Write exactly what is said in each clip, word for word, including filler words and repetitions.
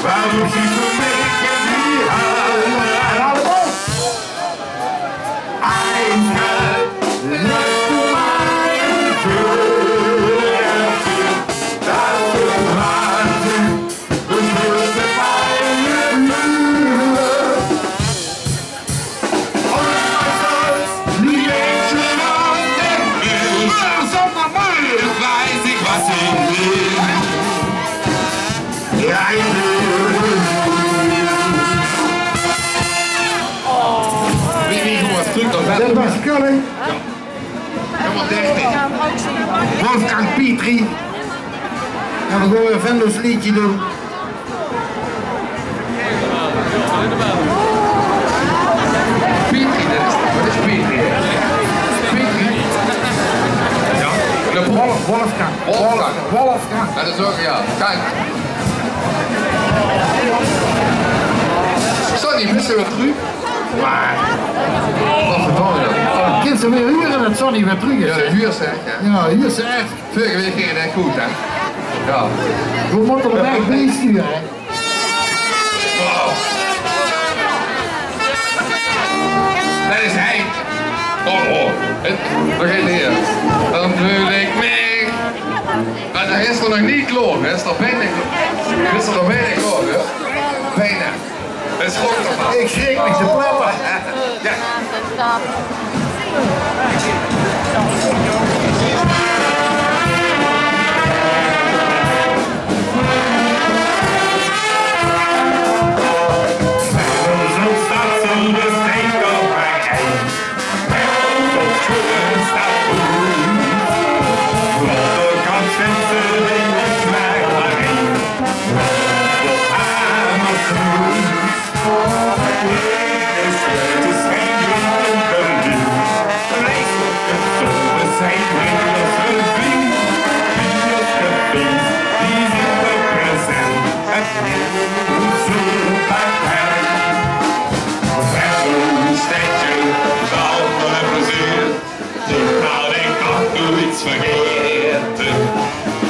Warum schietst du mich jetzt hier an? Einmal lässt du meinen Führer, das ist Wahnsinn, du führst meine Flügel. Jetzt weiß ich, was ich will. Ja, ich will. Wie, wie, hoe was het? Dat was Kalle. Nummer dertig. Wolfgang Petry. En we gaan weer Venlo's leedje doen. Petry, dat is, dat is Petry, hè? Petry. Ja, de Wolf, Wolfgang. Wolfgang. Wolfgang. Dat is ook, ja. Kijk. Sonny, miste we terug? Maar, wat verdomme dan? Kinst ze weer huren dat Sonny weer terug is, ja, hè? Huur ze, ja. Ja, huur ze echt. Vorige week ging het echt goed, hè? Ja. We moeten hem echt bijsturen, hè? Wow. Dat is hij. Oh, oh. Het, we gaan hier. Dan wil ik mee. Maar hij is er nog niet klaar. Hij is er bijna, hij is er nog bijna klaar, hè? Bijna. Het is goed, toch? Ik schrik me te plappen. Ja. Dit kan ik toch nooit vergeten.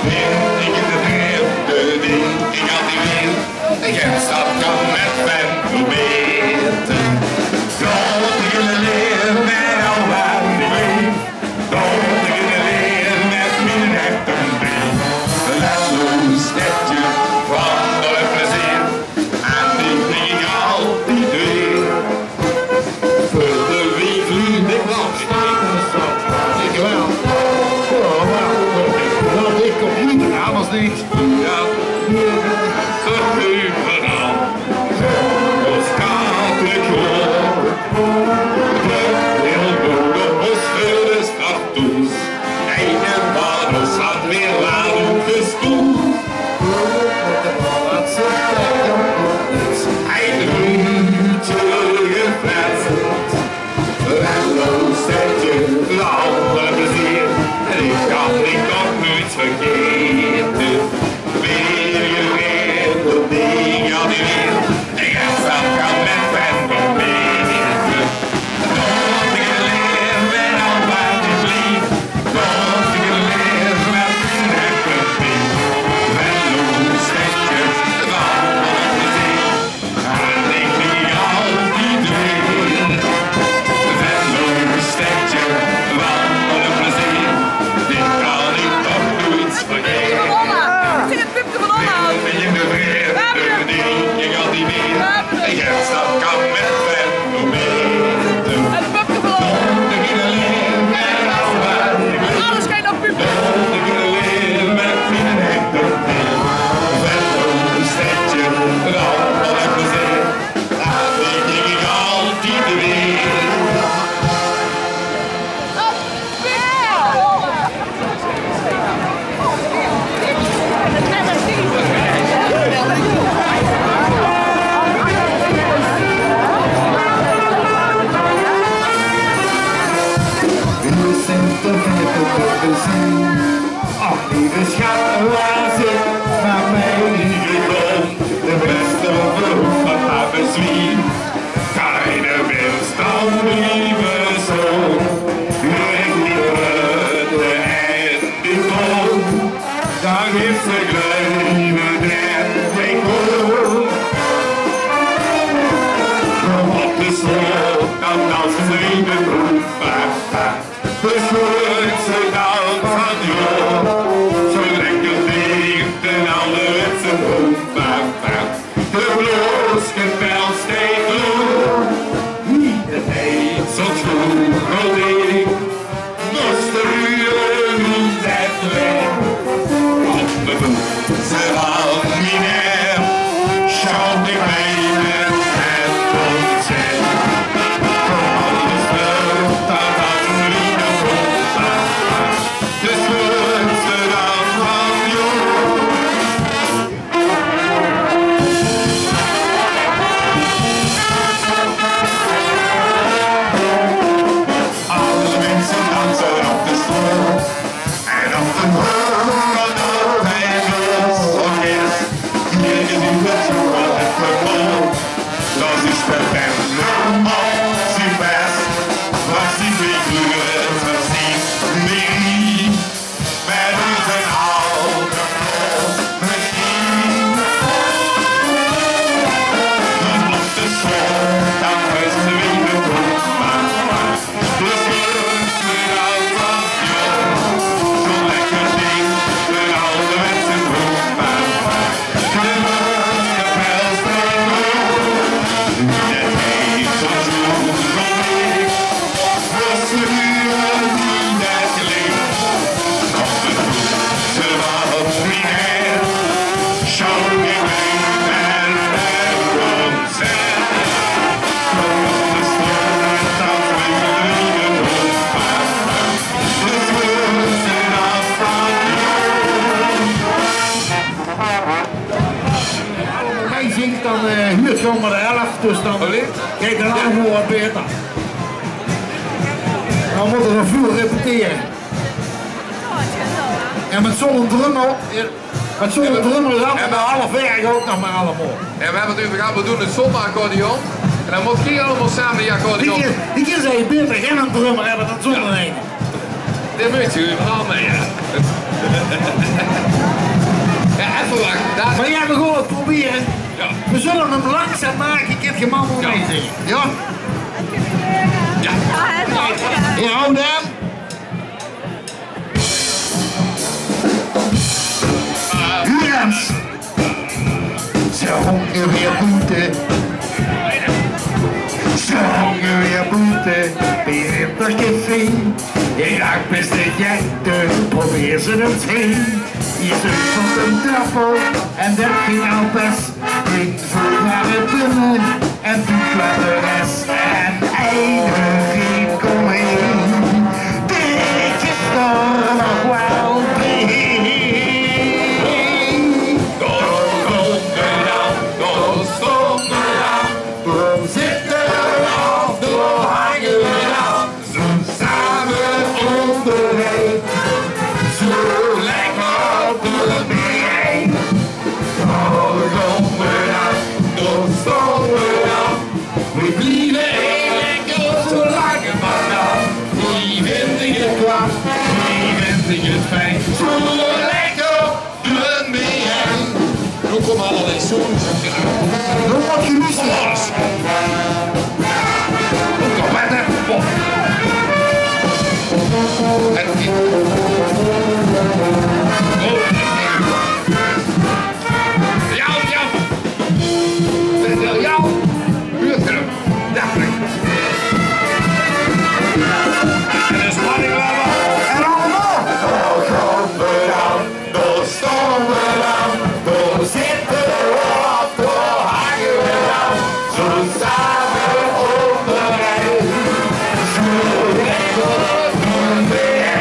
Denk ik in de driften, denk ik aan die wind. De grensstad kan met pen verbeteren. Tot ik in de leer met al wat ik leef. Tot ik in de leer met mijn rechten ben. Laat ons stedje van alle plezier. En die ding ik altijd weer. Veur de week vlieg ik langs. Ik wel. Ja, maar wat ik op niet aan was niks. Ja. Verhaal. Ons katholiek hoor. Heel goed op ons veur de straf toes. Eine van ons had weer laat op de stoel. Hij de ruimte geflesd. Venlo stedje, alle plezier. En ik kan, ik kan nooit vergeten. Weer gereed door dingen die weer. Ik heb zelf gaan met pen verbeteren. Tot ik in de leer met al wat ik lief. Tot ik in de leer met mijn rechten ben. Venlo stedje, alle plezier. En ik lieg altijd weer. Venlo stedje, wat een plezier. Dit kan ik toch nooit vergeten. Pupke van Omma. Pupke van Omma. In de vrede, die ik altijd weer. De sjoenste daag van 't jaor, zo lekker dicht en ouderwetse boem, bam, bam. De Blaaskapel steit door, niet het heet, zo schoen, rodeer. Moest de huur niet het weg. Op de voet, ze valt niet neer. Sjoen, ik meen het, het concert. Kom, alles terug, dat was niet de voet. De sjoenste daag van 't jaor. Alle mensen dansen op de stoel. En op de horen dat het orkest. Hier is in het joer het verhaal. Dat is de band op zijn best. Was die figuur van zien. Met onze oude machine. Die mocht de school, dan was ze weer de broek. Dus we kunnen al van, joh, zo'n lekker ding. Een ouderwetse broek. Als je meezingk, dan, eh, huurt ze ónger de helf, dus dan geit 't allemaol get baeter. Dan mót d'r nog väöl repetere. En mit zo'n drummer, eh, mit zo'n drummer, dat is half werk ouch nog mer allemaol. En we höbbe 't euver gehad, we doon 't zónger accordeon. En dan mót geer allemaol same die accordeon. Die kins, die kins eigelik baeter geine drummer höbbe dan zónger eine. Dit mót geer euveral mei, jao. Jao, effe wachte. Mer jao, we gaon 't probere. Jao. We zölle 'm langzaam make, kint geer allemaol meizinge. Jao? Jao. Jao, hou dan. Huur ins. Ze hónge weer boete. Ze hónge weer boete. Bie 't wintercafé. Ich dach, beste Jette, probeer ze ins heen. Is 't van de tafel en det ging al bes. Ich voel nao de binne en doe klaar de res en eine reep kom heen. Dit is toch nog waal bie. Dao kómme v'r dan, dao staon v'r dan, dao zitte v'r al, dao hange v'r al. Zoe same óngerein, zoe lekker d'rbie. Dao kómme v'r dan, dao staon v'r dan. Veer blieve hie lekker zoe lang es mer kan. Veer vinje 't kwaad, veer vinje 't fijn. Zoe lekker Doe bös mei, hè? Noe kómme allemaol zo'n... Noe mót geer loestere. Kom op, hè. Kom. En... Jao, jao. Jao. Huurt geer 'm? Jao. En de spanning laote v'r... En allemaol. Dao staon v'r dan, dao zitte v'r op, dao hange v'r dan. Zoe same óngerein, zoe lekker d'rbie.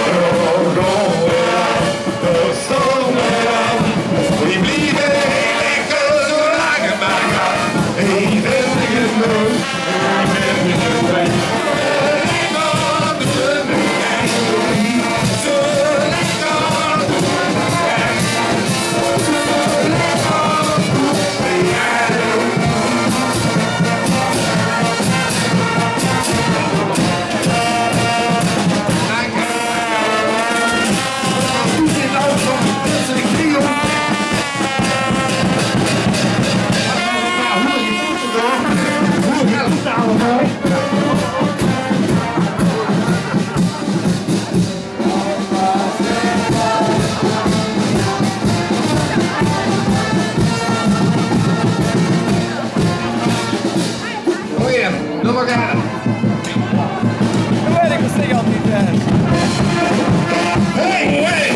Dao kómme v'r dan, dao staon v'r dan. Veer blieve hie lekker zoe Hey, hey.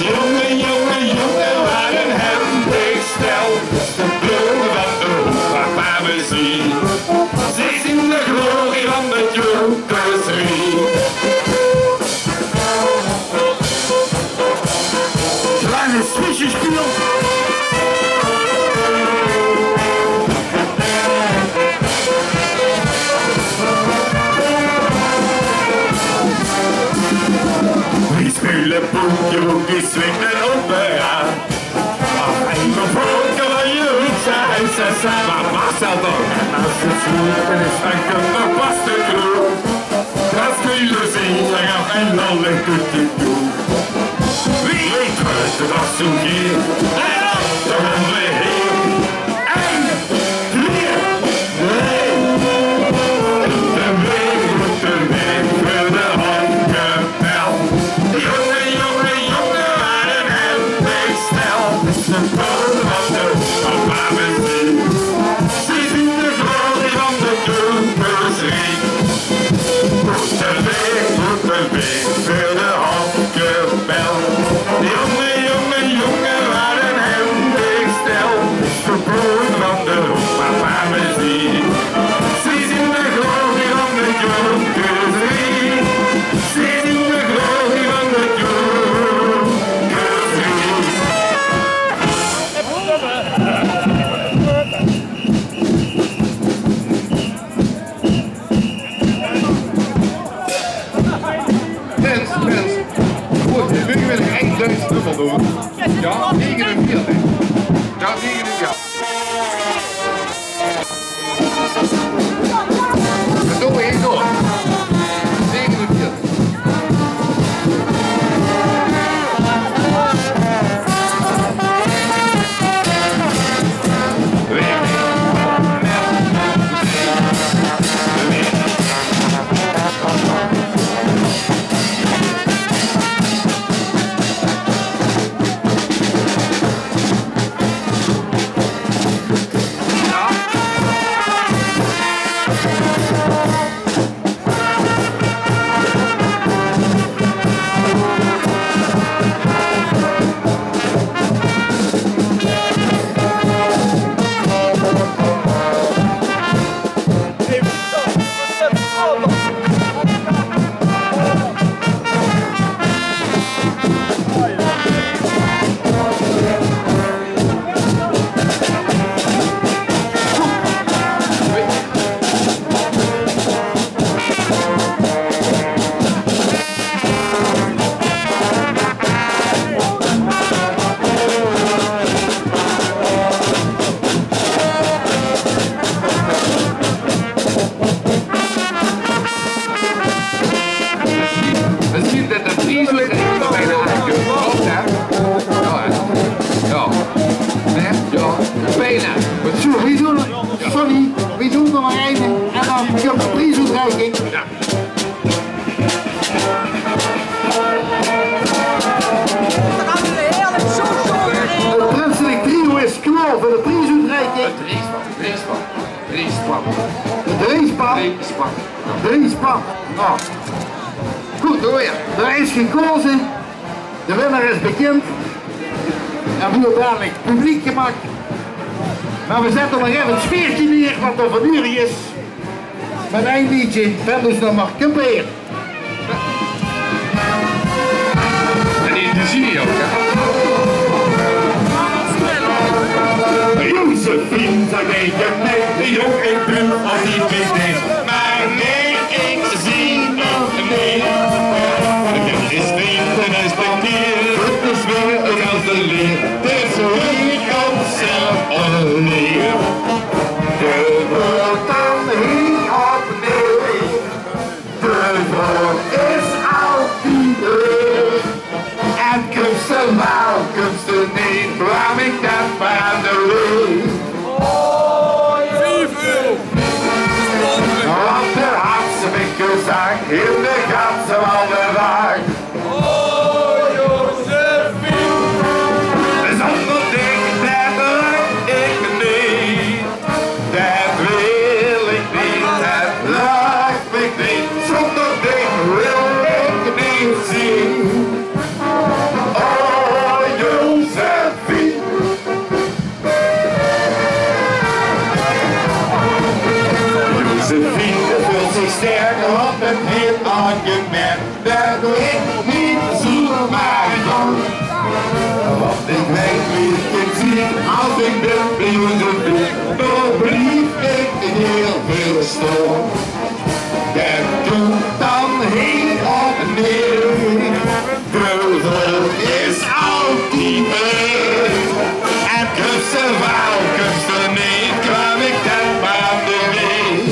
Jónge, jónge, jónge, wat ein hendig stel. De beelder van de hoek, papa, we zien. Ze zien de glorie van de Jonkers Rie. Kleine zwischenspiel. Wie spelen boekje, boekje, swing en opera. Ach, en de volken van je hoedse huis en sa. Maar Marcel dan, en als het sloepen is, dan kunnen we pas de kroeg. Dat kun je zien, dan gaat een lollig toetje toe. Wie heet het, dat zoek je? En dan gaan we heen. En weer. Hey. De week, de week voor de handkapel. Jónge, jónge, jónge, wat ein hendig stel. De beelder van de papa, we zien. Ze zien de glorie van de Jonkers Rie. Goede week, goede week, voor de handkapel. Jónge, jónge, jónge, wat ein hendig stel. De boer van de papa, we zien. Ze zien de glorie van de Jonkers Rie. Ze zien de glorie van de Jonkers Rie. Prins, prins. Goed, nu wil ik echt Duits nummer doen. Ja, negenenveertig. Ja, negenenveertig. Dat doen we hierdoor. Negenenveertig. Misschien dat de prijs ook bijna aankomt. Klopt, hè? Ja, hè? Ja. Nee? Ja. Bijna. Zo, wie doen we? Sorry, wie doen we maar één? En dan komt de prijsuitreiking. Ja. Het prinselijk trio is klaar voor de prijsuitreiking. Het racepak, racepak, racepak. Het racepak. Racepak. Racepak. Nou, goed hoor. Er is gekozen. De winnaar is bekend. En wordt dadelijk publiek gemaakt. Maar we zetten nog even het sfeertje neer wat er van jullie is. Met een liedje, Fendusnummer, Kumpeer. En die, die zie je ook, hè? Josephine zag tegen mij, de jong, ik ben al niet meer. Maar nee, ik zie nog niet. Ik heb geen steentje respecteer. Het is weer een als de leer. Het is weer op zelf. Kums te waal, kums te neet, laot mich det mer aan de leeuw. Want d'r haet ze mich gezag in de ganse Walderwaag. Zónger dich, det lök mich neet. Det wil ich neet, det lök mich neet. Zónger dich wil ich neet zeen. O, Josephine. Josephine veult zich sterk, want het heet al gemerkt det ich neet zomaar kan. Want ich weit wie ich kin zeen es ich bin bie Josephine. Dao blief ich hiel väöl staon. Det kump dan hiel op neer. Treuvel is altied leuk. En kums te waal, kums te neet, kwam ich det mer aan de leeuw.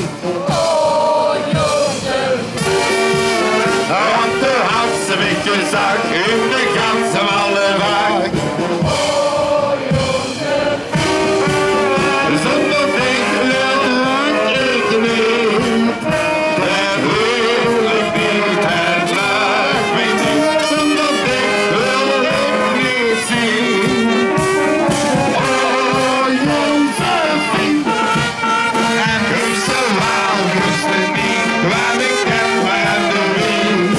Want d'r haet ze mich gezag in de ganse Walderwaag. Zónger dich wil ich neet. Det wil ich neet, det lök mich neet. Zónger dich wil ich neet zeen. O, Josephine. En kums te waal, kums te neet, kwam ich det mer aan de leeuw.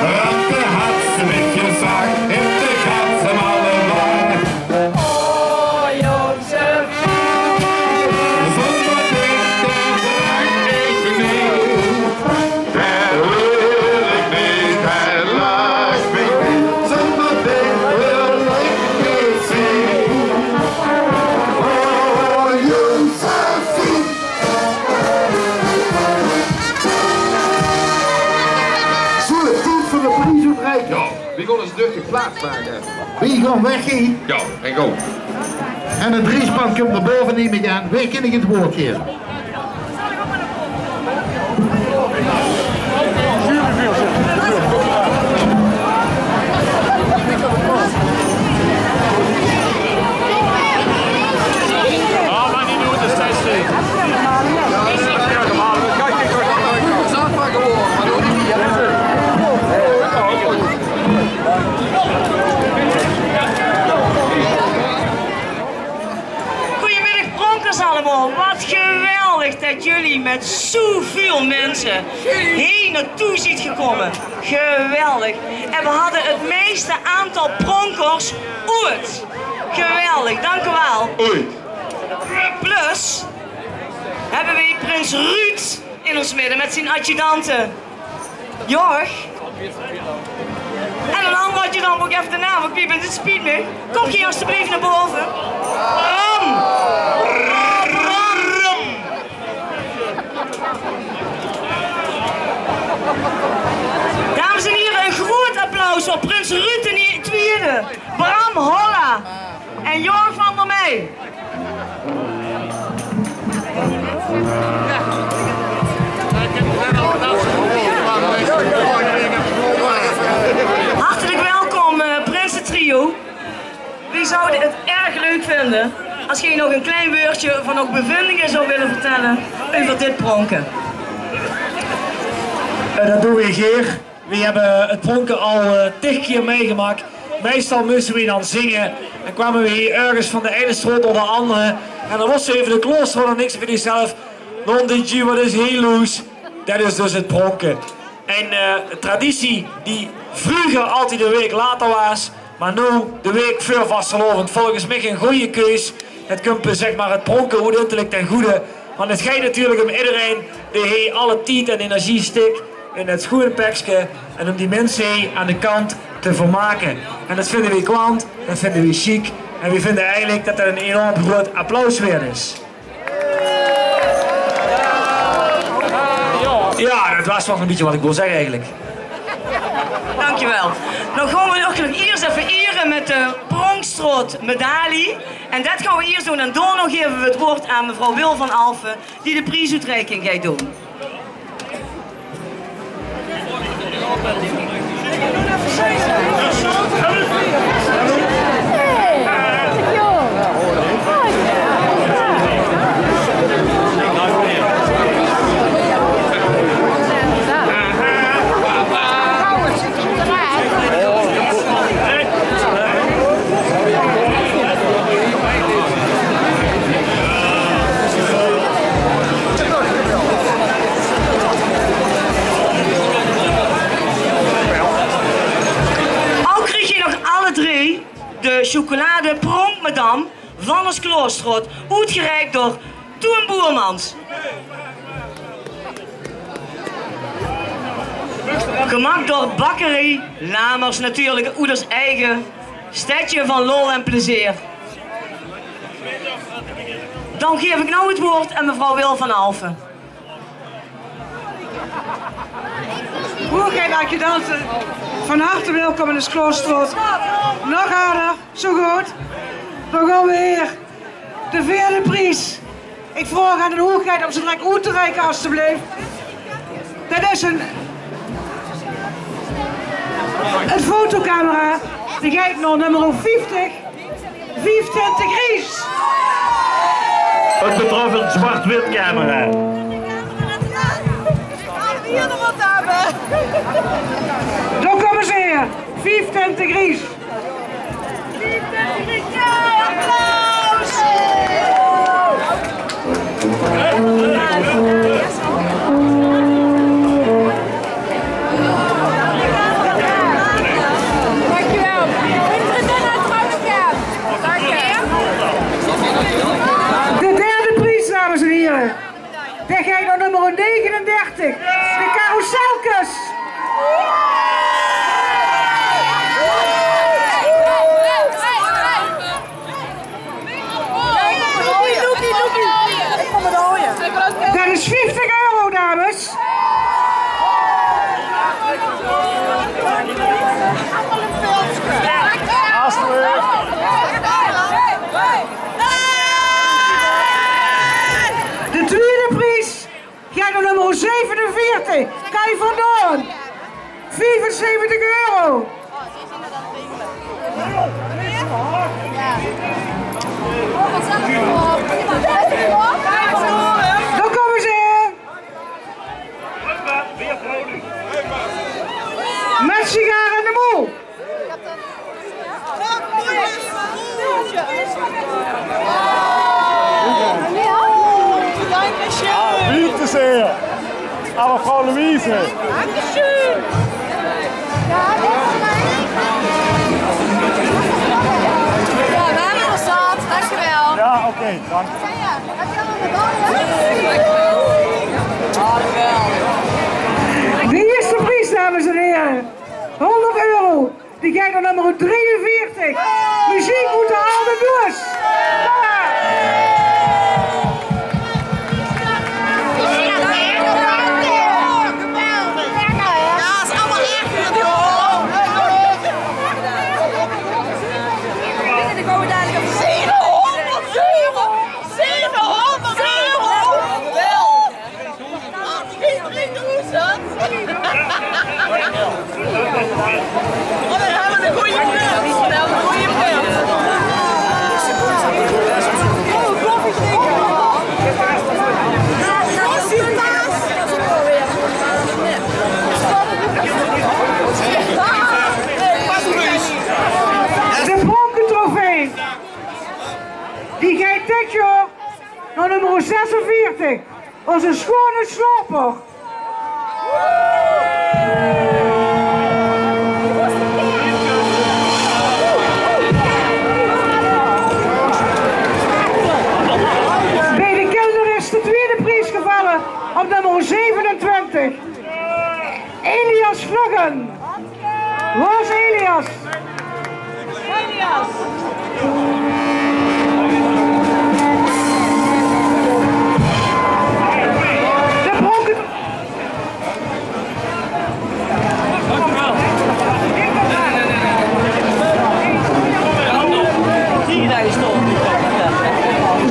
Want d'r haet ze mich gezag in de ganse Walderwaag. Zónger dich, det lök mich neet. Det wil ich neet, det lök mich neet. Zónger dich wil ich neet zeen. O, Josephine. Zoe, tied veur de priesoetreiking. Jao, veer gaon ós duchtig plaats make. Veer gaon weg, hè? Jao, en go. En 't driespan kump nao bove, num ich aan. Wae kin ich 't waord geve? Goeiemiddig, pronkers allemaol. Wat geweldig det geer mit zoväöl minse hie naotoe zeet gekómme. Geweldig. En veer hadde 't meiste aantal pronkers oeit. Geweldig, dank uch waal. Oeit. Plus höbbe veer prins Ruud in ós midde mit zien adjudante. Jorg. En 'nen angere adjudant, mót ich effe de naam kwiet, 't spiet mich. Kóm geer alstublieft nao bove. Bram. Bram. Dames en hiere, ein groeat applaus veur prins Ruud d'n Twiede, Bram Holla en Jorg van der Meij. Hartelijk welkom, eh, prinsetrio. Veer zouwe 't erg leuk vinje es geer nog ein klein wäördje van eur bevindinge zouw wille vertèlle euver dit pronke. Eh, det doon veer gaer. Veer höbbe 't pronke al, eh, tig kier mitgemaak. Meistal móste veer dan zinge. En kwaome veer hie örges van de eine straot nao de angere. En dan wóste veer effe de klaoster en dan dinks te bie dichzelf: "Non de Dieu, wat is hie loes?" Det is dus 't pronke. Ein, eh, traditie die vreuger altied ein waek later waas, mer noe de waek veur vastelaovend. Volges mich ein gooj keus. 't Kump, eh, zeg mer, 't pronke oeteindelik ten goede. Want 't geit natuurlik óm ederein dae hie alle tied en energie stik in 't sjoean pekske en óm die minse hie aan de kant te vermake. En det vinje veer kwant, det vinje veer sjiek en veer vinje eigelik det det ein enorm groeat applaus waerd is. Jao, det waas waal ein bietje wat ich wól zègke eigelik. Dankjewel. Dan gaon veer uch nog iers effe iere mit de Pronkstraot medalie. En det gaon veer iers doon. En daonao gaeve veer 't waord aan mevrouw Wil van Alphen, die de priesoetreiking geit doon. Chocolade Pronkmadam van ós Kloorstraot, oetgereik door Toen Boermans. Gemaak door Bakkerie Lamers, natuurlik oet ós eige stedje van lol en plezeer. Dan gaef ik noe het woord aan mevrouw Wil van Alphen. Hoegheid, adjudante, van harte welkom in de Kloorstraot. Nog harder, zo good. Dan gaon we weer. De veerde pries. Ik vraog aan de hoegheid om ze direct oet te reiken, alstublieft. Dat is een, een fotocamera. Die geit nao nummer vieftig. Viefentwintig Ries. Het betreft een zwart-wit camera. Daar komen ze weer. Viefentwintig Ries. Viefentwintig Ries. Ja, applaus. Dankjewel. De derde pries, dames en heren. Dae geit nao nummer negenendertig. De Carouselkes. Dat is vieftig euro, dames. De twiede pries geit nao nummer zevenenveertig. Kai van Doorn. Viefenzeventig euro. Daar komen ze. Met sigaar in de mol. Ah, bitte sehr. Aber Frau Luise. Ja, oké, dank. De eerste pries, dames en heren. Honderd euro. Die geit nao nummer drieënveertig. Muziek oet de alde doos. Zevenhonderd euro! Zevenhonderd euro! Drieëdoezend! Oh, dan hebben we de goeie prins. We hebben de goeie prins. Oh, koffie drinken. De Pronkentrofee. Die geit dit jaor nao nummer zesenveertig. Ózze sjoeane sjlaoper. Bie de kelner is de twiede pries gevalle op nummer zevenentwintig. Elias Vluggen. Waar is Elias? Elias. De Pronken-,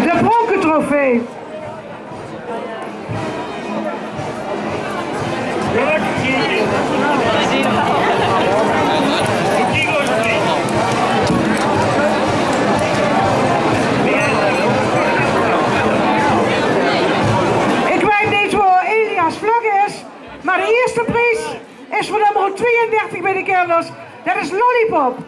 de Pronkentrofee. Ik weit neet wo Elias Vluggen is, maar de eerste pries is veur nummer tweeëndertig bie de kelners. Dat is Lollipop.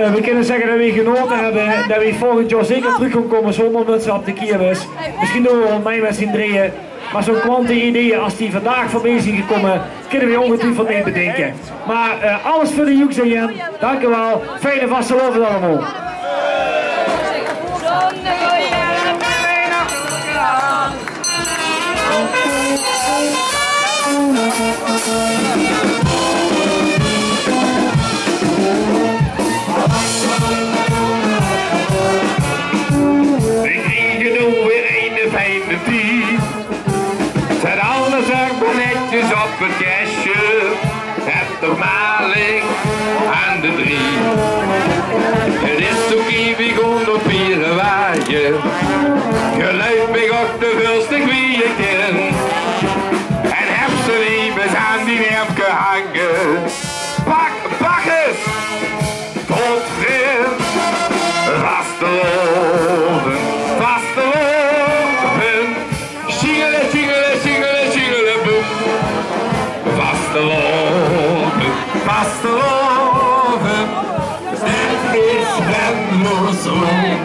Eh, we kinne zègke det we genaote höbbe, det we volgend jaor zeker trök gaon kómme zónger mutse op de kiermis. Mesjien doon we waal mei mit zien drieje. Mer zo'n kwante ideeë es die vandaag veurbie zien gekómme, kinne we óngetwiefeld neet bedinke. Mer, eh, alles veur de joeks en jen. Dank uch waal. Fijne vastelaovend allemaol. We kriege noe weer eine fijne tied. Zèt alles erg netjes op 't kèsje. Höb d'r mer licht aan de drie. 't Is toch eeuwig ónger Pierewaaie. Geluif mich, och, de veulste gwieje kin. En höb ze lief ins aan dien ermke hange. Pak, pak ins! Tot vrede. Vastelaovend, vastelaovend. Sjingele, sjingele, sjingele, sjingeleboem. Vastelaovend, vastelaovend. Det is Venlo's roem.